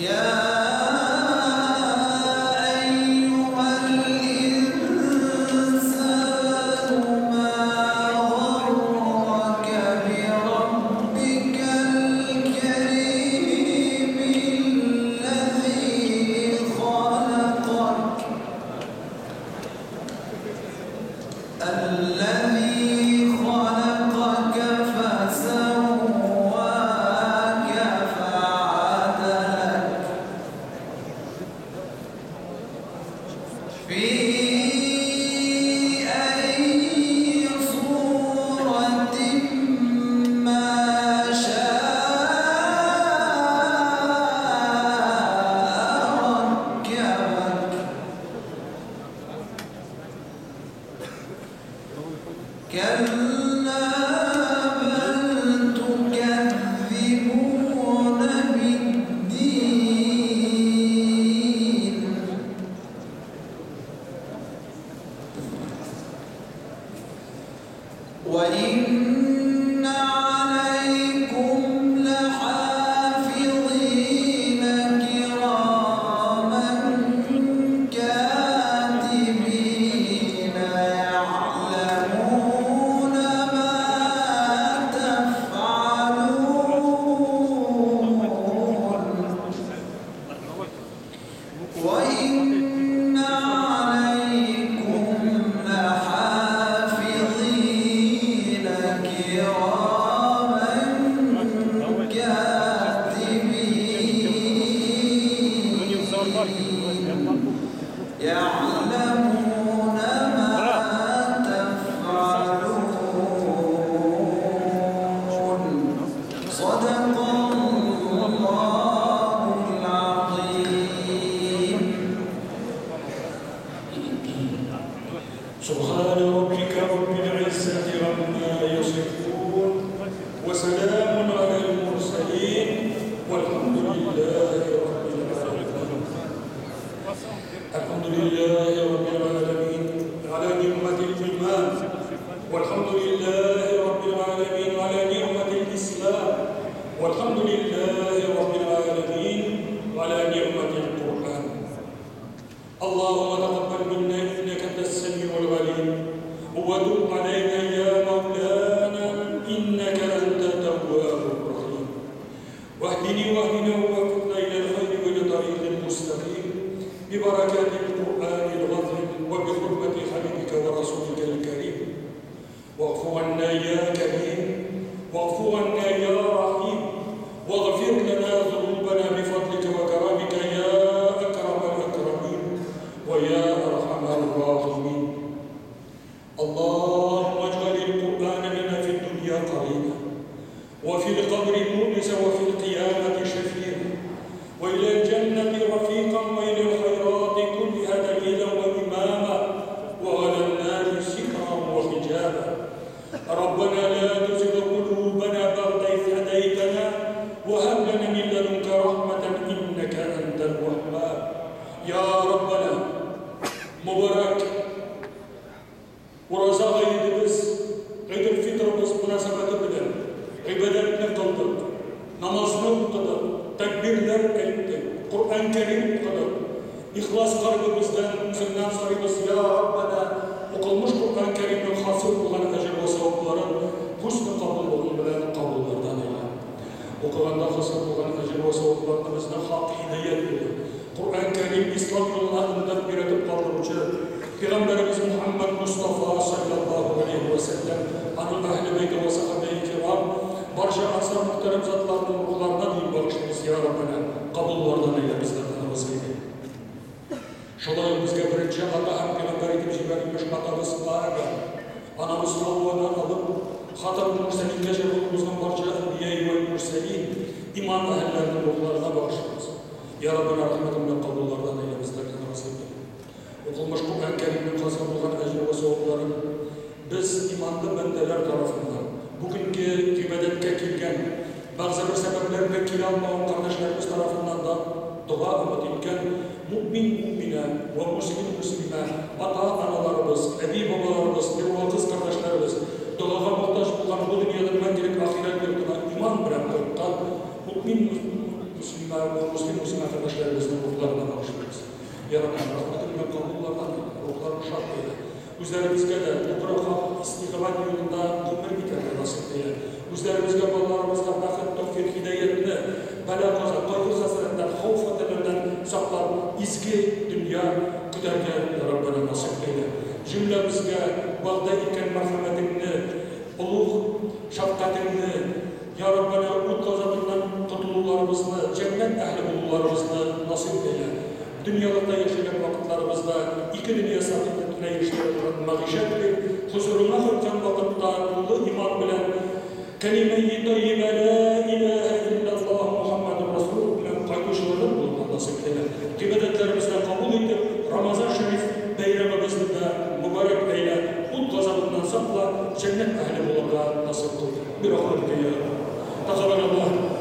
يا أيها الإنسان ما غرك بربك الكريم الذي خلقك فسواك فعدلك في أي صورة ما شاء ركبك. كلا بل تكذبون بالدين وإن عليكم لحافظين كراما كاتبين يعلمون ما تفعلون. وإن عليكم لحافظين كراما كاتبين يعلمون ما تفعلون. صدق الله العظيم. سبحان ربك رب العزة عما يصفون وسلام على المرسلين والحمد لله رب العالمين. الحمد لله رب العالمين على نعمة الإيمان، والحمد لله رب العالمين على نعمة الإسلام، والحمد لله رب العالمين على نعمة القرآن. اللهم تقبل منا إنك أنت السميع العليم، وتب علينا يا مولانا إنك أنت التواب الرحيم. واهدني واهدنا ووفقنا إلى الخير وإلى طريق المستقيم ببركات القرآن العظيم وبحرمة حبيبك ورسولك الكريم. واعف عنا يا كريم، واعف عنا يا رحيم، واغفر لنا ذنوبنا بفضلك وكرمك يا أكرم الأكرمين ويا أرحم الراحمين. اللهم اجعل القرآن لنا في الدنيا قرينا، وفي القبر مونسا، وفي القيامة شفيعا، وإلى الجنة رفيقا، وإلى الخيرات كلها دليلا وإماما، وعلى النار سترا وحجابا. ربنا لا تزغ قلوبنا بعد إذ هديتنا وهب لنا من لدنك رحمة إنك أنت الوهاب. يا ربنا مبارك Ураза гаетебез, Гыйделфитрыбыз мөнәсәбәте белән гыйбадәтне кылдык, намазны укыдык, тәкбирләр әйттек, Коръән Кәрим укыдык. Ихлас кальбебездән үзеңнән сорыйбыз, я Раббана, укылмыш Коръән Кәримнең хасил булган әҗер вә савапларын хөсне кабуллыгың белән кабуллардан әйлә. Укыганда хасил булган әҗер вә савапларны безне хак һидаять юлы, Коръән Кәрим ислам юлына өндәп өйрәтеп калдыручы Пәйгамбәребез Мухаммад Мустафа саллаллаһу алейһи вә сәлләм, аның әһле бәйте вә сахабәи кирам, барча ансар мөхтәрәм затларының рухларына диеп багышлыйбыз, я Раббана, кабуллардан әйлә безләрне разый итә. Шулай ук безгә беренче ата һәм пәйгамбәр итеп җибәрелмеш атабыз Адам, анабыз Хаввадан алып, хатамул мурсалингәчә булып узган барча әнбияи вәл мурсалин, иман әһелләренең рухларына багышлыйбыз. Я Раббана, рәхмәтең белән кабуллардан әйлә безләрне разый итә. Укылмыш Коръән Кәримнең хасил булган әҗер вә савапларын без иманлы бәндәләр тарафыннан бүгенге гыйбадәткә килгән, бәгъзе бер сәбәпләр белән килә алмаган кардәшләребез тарафыннан да дога өмет иткән мөэмин мөэминә вә мөслим мөслимә, ата-аналарыбыз, әби-бабаларыбыз, ир вә кыз кардәшләребез, догага мохтаҗ булган бу дөньядан мәңгелек ахирәт йортына иман белән кайткан мөэмин мөслимә вә мөслим-мөслимә кардәшләребезнең рухларына багышлыйбыз. Я Раббым, рәхмәтең белән кабуллардан әйлә, рухларын шат әйлә. Үзләребезгә дә тугры хак истигъмаль юлында гомер итәргә насыйп әйлә. Үзләребезгә, балаларыбызга бәхет, тәүфыйк, һидаятне, бәла-каза, кайгы-хәсрәттән, хәүф-хәтәрләрдән саклап, изге дөнья көтәргә, я Раббана, насыйп әйлә. Җөмләбезгә вәгъдә иткән мәрхәмәтеңне, олуг шәфкатеңне, я Раббана, ут газабыннан котылуларыбызны, җәннәт әһле булуларыбызны насыйп әйлә. Дөньялыкта яшәгән вакытларыбызда ике дөнья сәгадәтенә ирештерә торган мәгыйшәт бир, хозурыңа кайткан вакытта тулы иман белән кәлимәи таййибә лә иләһә илляллаһ Мухаммәдүр Расулуллаһ белән кайтучылардан булырга насыйп әйлә. Гыйбадәтләребезне кабул итеп, Рамазан шәриф бәйрәмебезне дә мөбарәк әйлә, ут газабыннан сакла, җәннәт әһеле булырга насыйп кыл. Бирахмәтикә йә Рабб. Тәкаббәләллаһ.